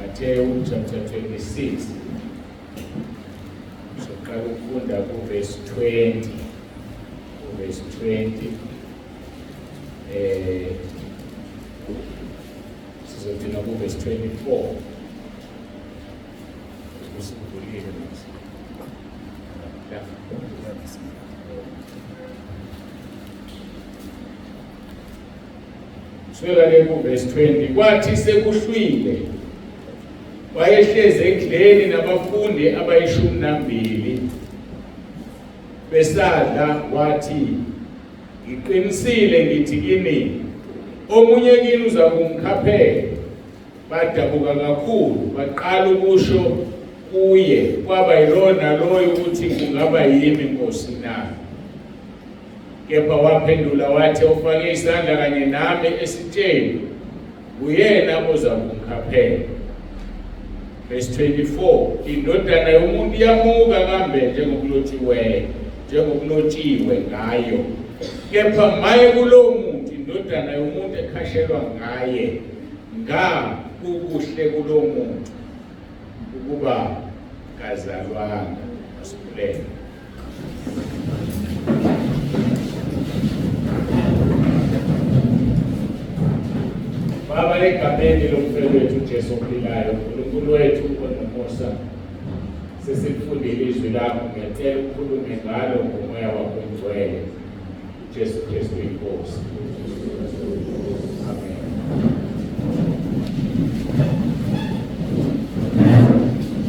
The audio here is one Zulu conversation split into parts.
Mateyu chapter 26. Soqala ukufunda ku-verse 20. Ku-verse 20. Eh sizogcina ku-verse 24. Usivulile manje. La. Kusukela-ke kuvesi 20, kwathi sekuhlwile wayehlezi ekudleni nabafundi abayishumi nambili besadla, wathi, ngiqinisile ngithi kini, omunye kini uzakungikhaphela. Badabuka kakhulu, baqala ukusho kuye, kwaba yilowo naloyo ukuthi kungaba yimi Nkosi na? Kepha waphendula wathi, ofake isandla kanye nami esitsheni nguyena oza kungikhaphela. Verse 24, indodana yomuntu iyamuka kambe njengokulotshiweyo, njengokulotshiwe ngayo. Kepha maye kulowo muntu indodana yomuntu ekhashelwa ngaye, nga kukuhle kulowo muntu ukuba kazalwanga. Asikhuleke. Baba, egameni lomfelo wethu uJesu ophilayo, uNkulunkulu wethu onomusa, sesilifundile izwi lakho, ngiyacela ukhulume ngalo ngomoya wakho ongcwele, uJesu Kristu inkosi. Amen.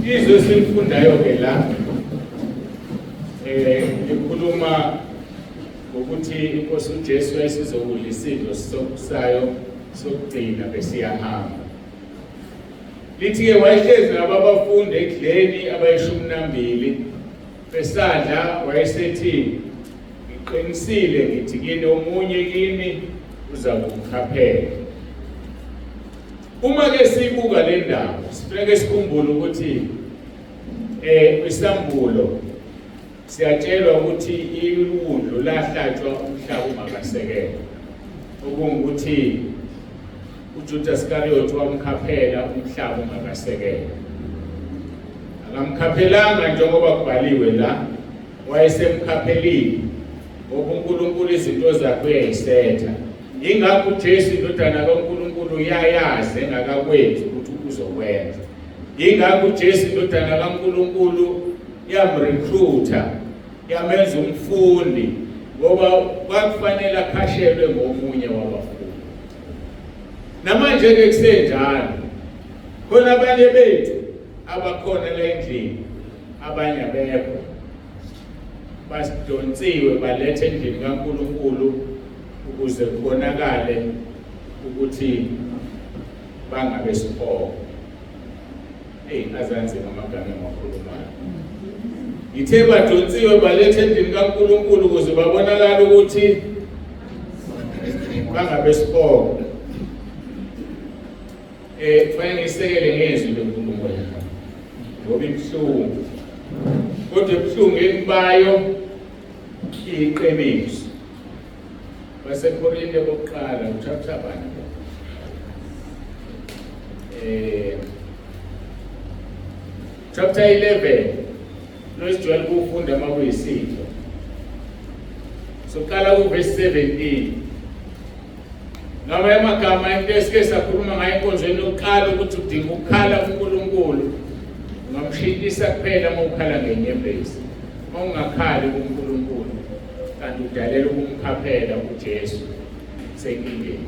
Izwi esilifundayo-ke la likhuluma ngokuthi inkosi uJesu yayisizokudla isidlo sayo sokugcina besiyahamba. Lithi-ke wayehlezi nabo abafundi ekudleni abayishumi nambili besadla, wayesethi, ngiqinisile ngithi kini, omunye kini uzakumkhaphela. Uma ke sibuka le ndaba, sifuneka sikhumbule ukuthi kwisambulo siyatshelwa ukuthi iwundlu lahlatshwa umhlaba ungakasekelwa, okungukuthi uJudas Iscariot wamkhaphela umhlaba ungakasekelwa. Akamkhaphelanga njengoba kubhaliwe la, wayesemkhaphelile ngoba uNkulunkulu izinto zakhe uyayisetha. Ingakho uJesu indodana kaNkulunkulu uyayazi engakakwenzi ukuthi uzokwenza. Yingakho uJesu indodana kaNkulunkulu yamrecruiter, yamenza umfundi ngoba kwakufanele akhashelwe ngomunye wabafundi. Namanje ke kusenjalo. Khona abanye bethu abakhona la endlini, abanye abekho. Basidonsiwe balethe endlini kaNkulunkulu ukuze kubonakale ukuthi bangabe siphoqo. Eyi azanzima amagama engiwakhulumayo. Ngithe badonsiwe balethe endlini kaNkulunkulu ukuze babonakale ukuthi bangabe siphoqo. Kufanele ngisekele ngezwi lenkulumo yami ngoba ibuhlungu, kodwa ibuhlungu ekubayo iyiqiniso. BaseKorinte bokuqala uchapter bani? Chapter 11 losijwayele ukufunda uma kuyisidlo. Soqala ku-verse 17. Ngamanye amagama into esike sakhuluma ngayo enkonzweni yokuqala ukuthi udinga ukukhala kuNkulunkulu. Ungamshintshisa kuphela uma ukhala ngenyembezi. Uma ungakhali kuNkulunkulu kanti udalela ukumkhaphela uJesu senkingeni.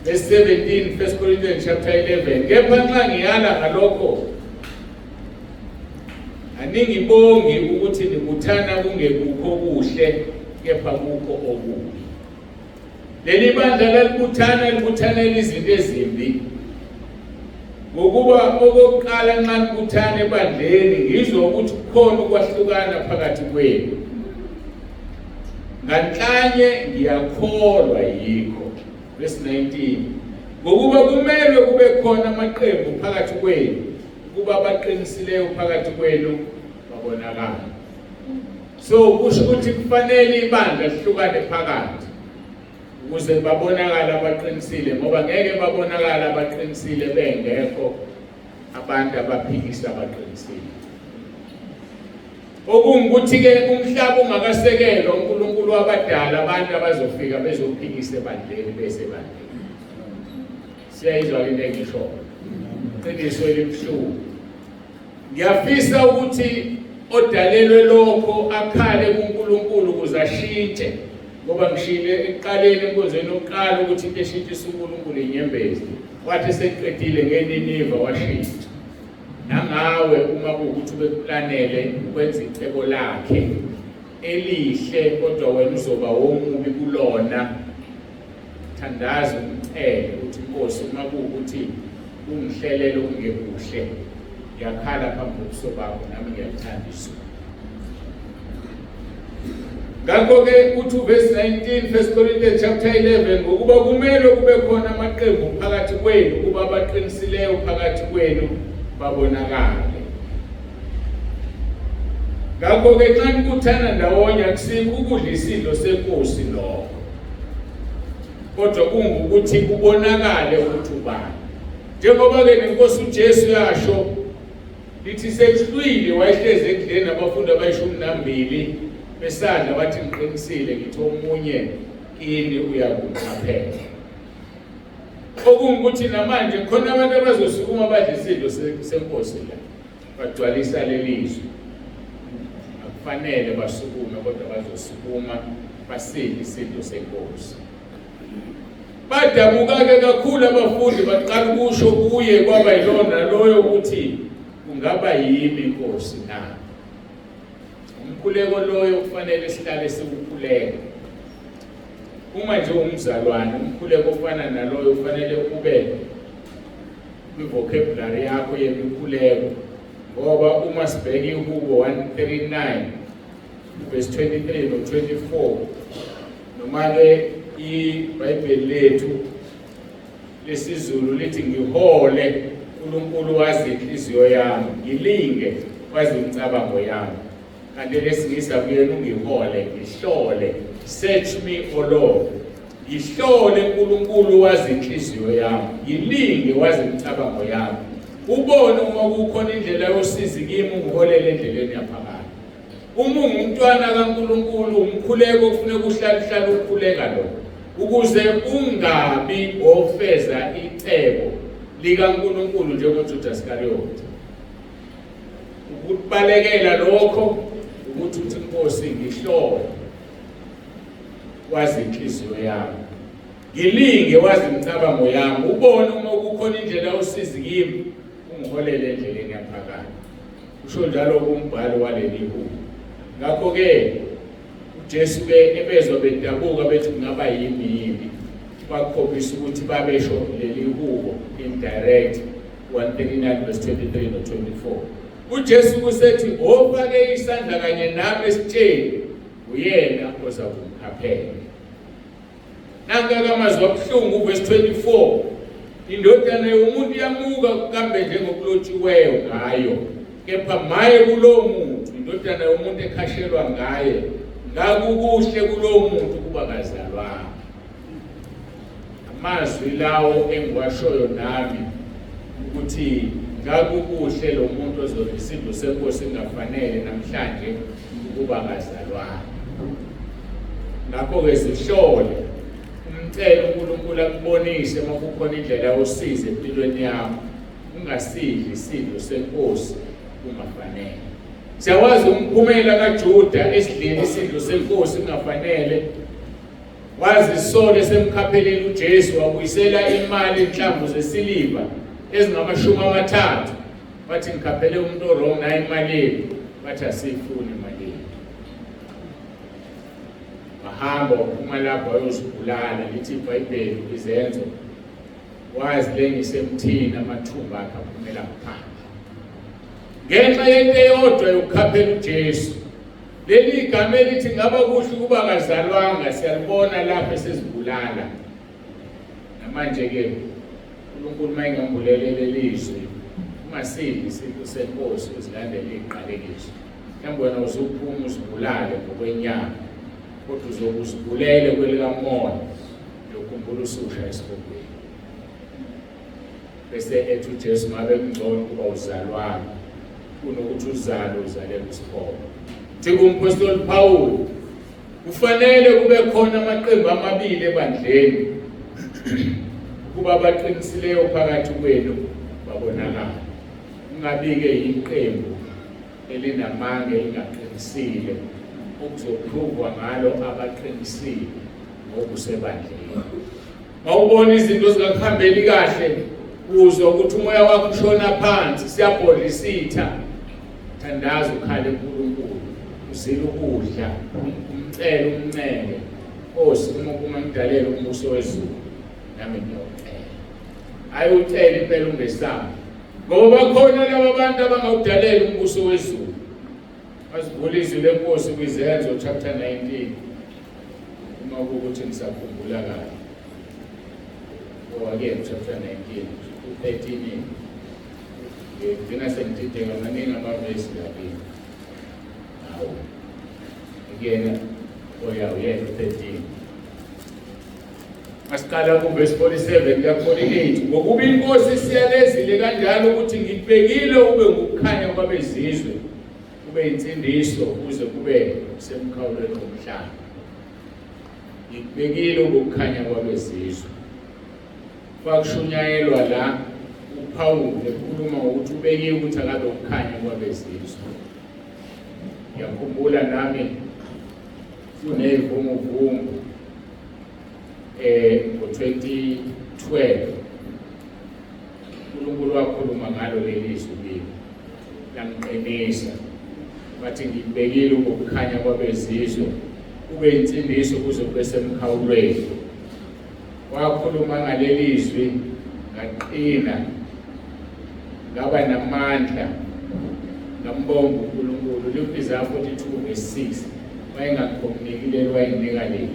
Verse 17, 1 Corinthians chapter 11. Kepha nxa ngiyala ngalokho aningibongi ukuthi nibuthana kungekukho kuhle kepha kukho okubi. Leli bandla lalibuthana libuthanela izinto ezimbi. Ngokuba okokuqala nxa nibuthana ebandleni ngizwa ukuthi kukhona ukwahlukana phakathi kwenu. Nganhlanye ngiyakholwa yikho. Verse 19. Ngokuba kumelwe kube khona amaqembu phakathi kwenu, ukuba abaqinisileyo phakathi kwenu babonakale. So kusho ukuthi kufanele ibandla lihlukane phakathi ukuze babonakale abaqinisile, ngoba ngeke babonakale abaqinisile bengekho Abantu abaphikisa abaqinisile. Okungukuthi-ke umhlaba ungakasekelwa uNkulunkulu wabadala abantu abazofika bezophikisa ebandleni bese ebandleni. Siyayizwa into engisho. Qiniso elibuhlungu. Ngiyafisa ukuthi odalelwe lokho akhale kuNkulunkulu ukuze ashintshe ngoba ngishile ekuqaleni enkonzweni yokuqala ukuthi into eshintshisa uNkulunkulu inyembezi. Wathi seqedile ngeNiniva washintsha. Nangawe uma kuwukuthi ubekuplanele ukwenza icebo lakhe elihle kodwa wena uzoba womubi kulona thandaza umcele ukuthi inkosi uma kuwukuthi ungihlelele okungekuhle ngiyakhala phambi kobuso bakho nami ngiyakuthanda izulu. Ngakho-ke uthi uvesi 19 1 Corinthians chapter 11 ngokuba kumelwe kube khona amaqembu phakathi kwenu ukuba abaqinisileyo phakathi kwenu babonakale. Ngakho-ke nxa nibuthana ndawonye akusikho ukudla isidlo senkosi lokho, kodwa kungukuthi kubonakale ukuthi ubani. Njengoba-ke nenkosi uJesu yasho lithi sekuhlwile wayehlezi ekudleni nabafundi abayishumi nambili besadla bathi ngiqinisile ngithi omunye kini uyakungiqaphela. Okungukuthi namanje khona abantu abazosukuma badle isidlo senkosi la bagcwalisa leli zwi. Akufanele basukume kodwa bazosukuma basidle isidlo senkosi. Badabuka-ke kakhulu abafundi baqala ukusho kuye kwaba yilona naloyo ukuthi kungaba yimi Nkosi na. Umkhuleko loyo kufanele sihlale siwukhuleka. Uma nje umzalwane umkhuleko ofana naloyo kufanele ube kwi-vocabulary yakho yemikhuleko ngoba uma sibheka iHubo 139 verse 23 no 24 noma-ke iBhayibheli lethu lesiZulu lithi ngihole uNkulunkulu wazi inhliziyo yami ngilinge wazi imicabango yami kanti lesingisi akuyena ungihole ngihlole search me o Lord ngihlole uNkulunkulu wazi inhliziyo yami ngilinge wazi imicabango yami ubone uma kukhona indlela yosizi kimi ungiholele endleleni yaphakade. Uma ungumntwana kaNkulunkulu umkhuleko kufuneka uhlale uhlale ukhuleka lo ukuze ungabi ofeza icebo likaNkulunkulu njengoJudas Iscariot. Ukubalekela lokho ukuthi uthi Nkosi ngihlole wazi inhliziyo yami ngilinge wazi imicabango yami ubone uma kukhona indlela yosizi kimi ungiholele endleleni yaphakade. Usho njalo umbhali waleli hubo. Ngakho-ke uJesu-ke ebezwa bedabuka bethi kungaba yimi yini, kwakukhombisa ukuthi babesho leli hubo indirect 139 verse 23 no 24. UJesu kusethi ofake isandla kanye nami esitsheni uyena oza kungikhaphela. Nanka amazwi abuhlungu verse 24. Indodana yomuntu iyamuka kambe njengokulotshiweyo ngayo, kepha maye kulowo muntu indodana yomuntu ekhashelwa ngaye, ngakukuhle kulowo muntu ukuba kazalwanga. Amazwi lawo engiwashoyo nami ukuthi ngakukuhle lo muntu ozodla isidlo senkosi kungafanele namhlanje ukuba kazalwanga. Ngakho-ke zihlole, umcele uNkulunkulu akubonise uma kukhona indlela yosizo empilweni yakho. Ungasidli isidlo senkosi kungafanele. Siyawazi umphumela kaJuda esidleni isidlo senkosi kungafanele. Wazisola esemkhapheleni uJesu wabuyisela imali inhlamvu zesiliva ezingamashumi amathathu. Wathi ngikhaphele umuntu orong naye imali yethu. Wathi asiyifuni imali yethu. Wahamba waphuma lapho wayozibulala lithi iBhayibheli kwizenzo wazilengisa emthini amathumba akhe aphumela ngaphandle ngenxa yento eyodwa yokukhaphela uJesu. Leli gama elithi ngaba kuhle ukuba kazalwanga siyalibona lapho esezibulala. Namanje-ke uNkulunkulu uma engambulele leli zwi ungasidli isidlo senkosi uzilandele iy'qalekiso. Mhlawumbe wena uzuphuma uzibulale ngokwenyama kodwa uzobe uzibulele kwelikamoya uyokhumbula ususha esigogweni. Bese ethi uJesu ngabe kungcono ukuba uzalwane kunokuthi uzalwe uzalelwe isihogo. Thi kumphostoli Paul kufanele kube khona amaqembu amabili ebandleni kuba abaqinisileyo phakathi kwenu babonakala. Kungabike iqembu elinamanga elingaqinisile okuzophrovwa ngalo abaqinisile ngokusebandleni. Mawubona izinto zingakuhambeli kahle uzwa ukuthi umoya wakho ushona phansi siyabhodla isitha thandaza ukhale uNkulunkulu uzile ukudla umcele umncenge Nkosi uma kungangidalela umbuso wezulu nami ngiyocela hayi ucele impela ungesabi ngoba bakhona laba bantu abangawudalela umbuso wezulu Masivule izwi lenkosi kwizenzo chapter 19 uma kuwukuthi ngisakhumbula kahle. Owake chapter 19 u-13 ngigcina sengidideka maningi amavesi lakini. Hawu. Kuyena oya uyena u-13. Masiqala kuvesi 47 kuya 48 ngokuba inkosi isiyalezile kanjalo ukuthi ngikubekile ube ngukukhanya kwabezizwe kube insindiso kuze kube semkhawulweni womhlaba ngikubekile ukukhanya kwabezizwe kwakushunyayelwa la uPawulu ekhuluma ngokuthi ubekiwe ukuthi akabe ukukhanya kwabezizwe ngiyakhumbula nami kuney'vunguvungu ngo-2012 uNkulunkulu wakhuluma ngalo leli zwi kimi langiqinisa wathi ngikubekile ukukhanya kwabezizwe kube insindiso kuze kube semkhawulweni wakhuluma ngaleli zwi ngaqina ngaba namandla ngambonga uNkulunkulu libiza 42 verse 6 wayengakhomniki leli wayenginika leli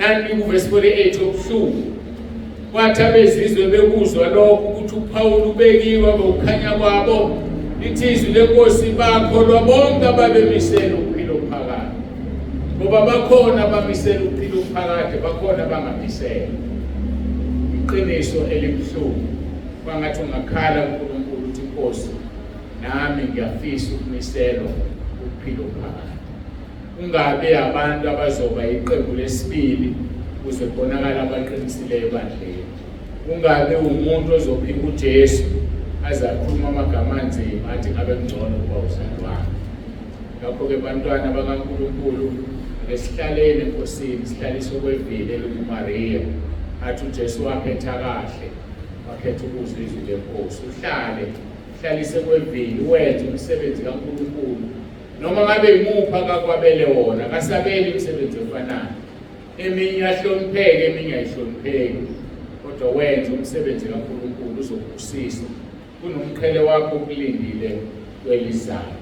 Nani kuvesi 48 obuhlungu. Kwathi abezizwe bekuzwa lokho ukuthi uPawulu ubekiwe ngokukhanya kwabo, lithi izwi lenkosi bakholwa bonke ababemisela ukuphila okuphakade. Ngoba bakhona abamisela ukuphila okuphakade, bakhona abangamisela. Iqiniso elibuhlungu. Kwangathi ungakhala kuNkulunkulu uthi Nkosi, nami ngiyafisa ukumiselwa ukuphila okuphakade. Kungabi abantu abazoba iqembu lesibili kuze kubonakale abaqinisileyo ebandleni. Kungabi umuntu ozophika uJesu aze akhuluma amagama anzima athi ngabe kungcono ukuba uzalwane. Ngakho-ke bantwana bakaNkulunkulu ake sihlaleni eNkosini sihlalise okwevile elikuMariya athi uJesu wakhetha kahle wakhetha ukuzwa izwi lenkosi uhlale uhlalise kwevili wenze umsebenzi kaNkulunkulu noma ngabe imuphi akakwabele wona akasabeli imisebenzi efanayo eminye iyahlonipheka eminye ayihlonipheki kodwa wenze umsebenzi kaNkulunkulu uzokubusisa kunomqhele wakho okulindile kwelizayo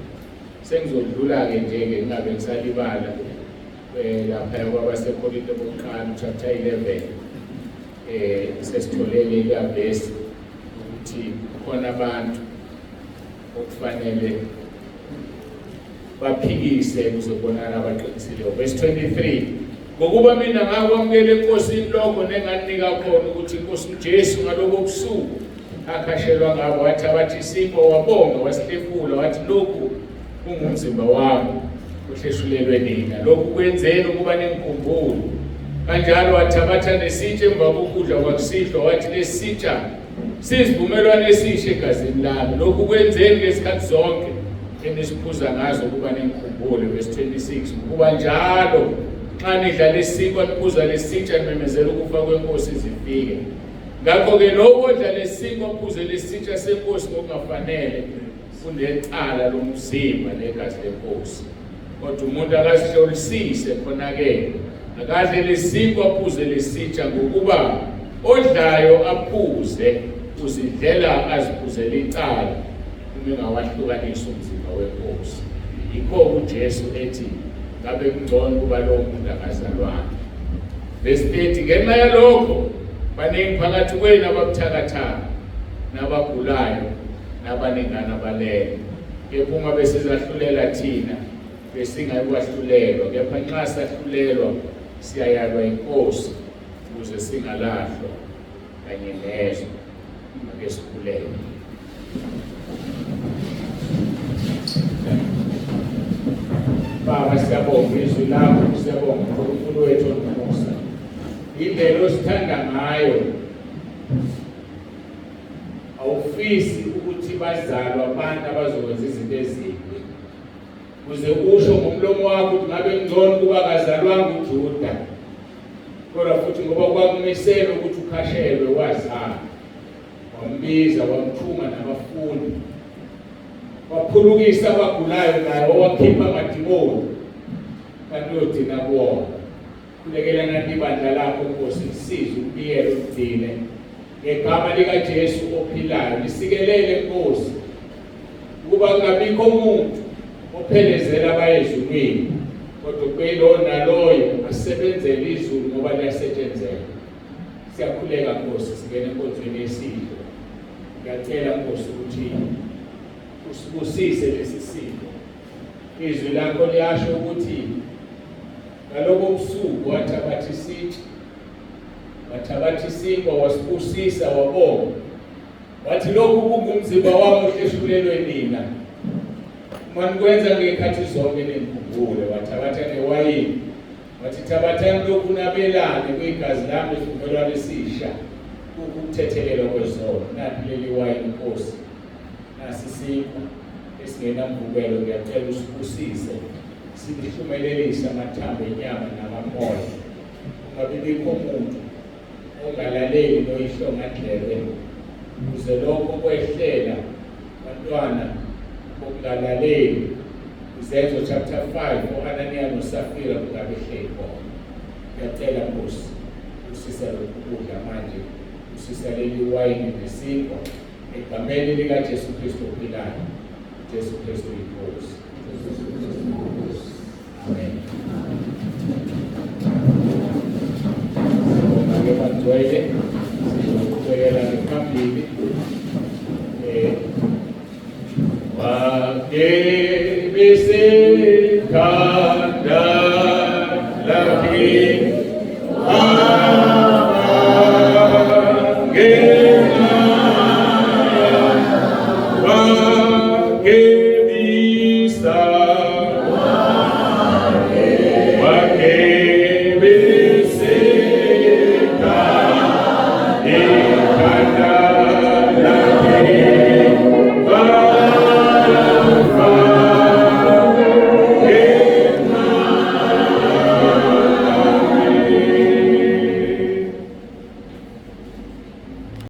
sengizodlula-ke nje-ke ngingabe ngisalibala um lapha kwabaseKorinte bokuqala chapter 11 eh sesithole leliya vesi ukuthi kukhona abantu okufanele baphikise kuzobonakala abaqinisileyo. Verse 23 Ngokuba mina ngakwamukela eNkosini lokho nenganinika khona ukuthi iNkosi uJesu ngalobo busuku akhashelwa ngabo wathi abathi isinkwa wabonga wasihlefula wathi lokhu kungumzimba wami uhleshulelwe nina lokhu kwenzeni ukuba ningikhumbule kanjalo wathabatha nesitsha emva kokudla kwakusihlwa wathi lesitsha Sizivumelwano esisha egazini lami. Lokhu kwenzeni ngesikhathi zonke enisiphuza ngazo ukuba ningikhumbule. Verse 26 Ukuba njalo nxa nidla lesinkwa niphuza lesitsha nimemezela ukufa kwenkosi zifike. Ngakho-ke lowo odla lesinkwa aphuze lesitsha senkosi ngokungafanele unecala lomzimba negazi lenkosi. Kodwa umuntu akazihlolisise khona-ke akadle lesinkwa aphuze lesitsha ngokuba odlayo aphuze uzidlela aziphuzele icala uma engawahlukanisi umzimba wenkosi. Yikho uJesu ethi ngabe kungcono ukuba lowo muntu akazalwanga. Verse 30 ngenxa yalokho baningi phakathi kwenu ababuthakathaka nabagulayo nabaningana balele. Kepha uma besizahlulela thina besingayikwahlulelwa, kepha nxa sahlulelwa siyayalwa inkosi ukuze singalahlwa kanye nezwe. Ake sikhuleke. Baba, siyabonga izwi lakho, siyabonga uNkulunkulu wethu onomusa. Indlela osithanda ngayo awufisi ukuthi bazalwe abantu abazokwenza izinto ezimbi. Kuze usho ngomlomo wakho ukuthi ngabe ngcono ukuba kazalwanga uJuda. Kodwa futhi ngoba kwakumiselwe ukuthi ukhashelwe wazalwa. Wambiza wamthuma nabafundi. Waphulukisa abagulayo naye wawakhipha amadimoni. Kanti uyogcina kuwona. Khulekela nathi ibandla lakho Nkosi lisize ukubiyela ugcine. Ngegama likaJesu ophilayo lisikelele Nkosi. Ukuba kungabikho umuntu ophelezela abaye ezulwini kodwa kuyilowo naloyo asebenzele izulu ngoba liyasetshenzelwa. Siyakhuleka Nkosi singene enkonzweni yesidlo. Ngiyacela Nkosi ukuthi usibusise lesi sidlo. Izwi lakho liyasho ukuthi ngalobo busuku wathabatha isitsha, wathabatha isinkwa, wasibusisa, wabonga. Wathi lokhu kungumzimba wami ohleshulelwe nina. Uma nikwenza ngekhathi zonke ningikhumbule. Wathabatha newayini. Wathi thabathani lokhu nabelane kwigazi lami lesivumelwano esisha ukuthethelelwa kwezono. Nathi leli wayini Nkosi. Nasi isinkwa esingenamvubelo ngiyacela usibusise silihlumelelise amathambo enyama namamoya. Ungabibikho umuntu ongalaleli noyihlongandlebe ukuze lokho kwehlela bantwana bokungalaleli izenzo chapter 5 o-ananiya nosafira kungabehleli bona. Ngiyacela Nkosi usisa lokhu kudla manje, usisa leli wayini nesinkwa egameni likaJesu Kristu ophilayo. Jesu Kristu inkosi. Amen. Sibonga-ke bagcwele, sizoqhubekela phambili. Wake besithandana.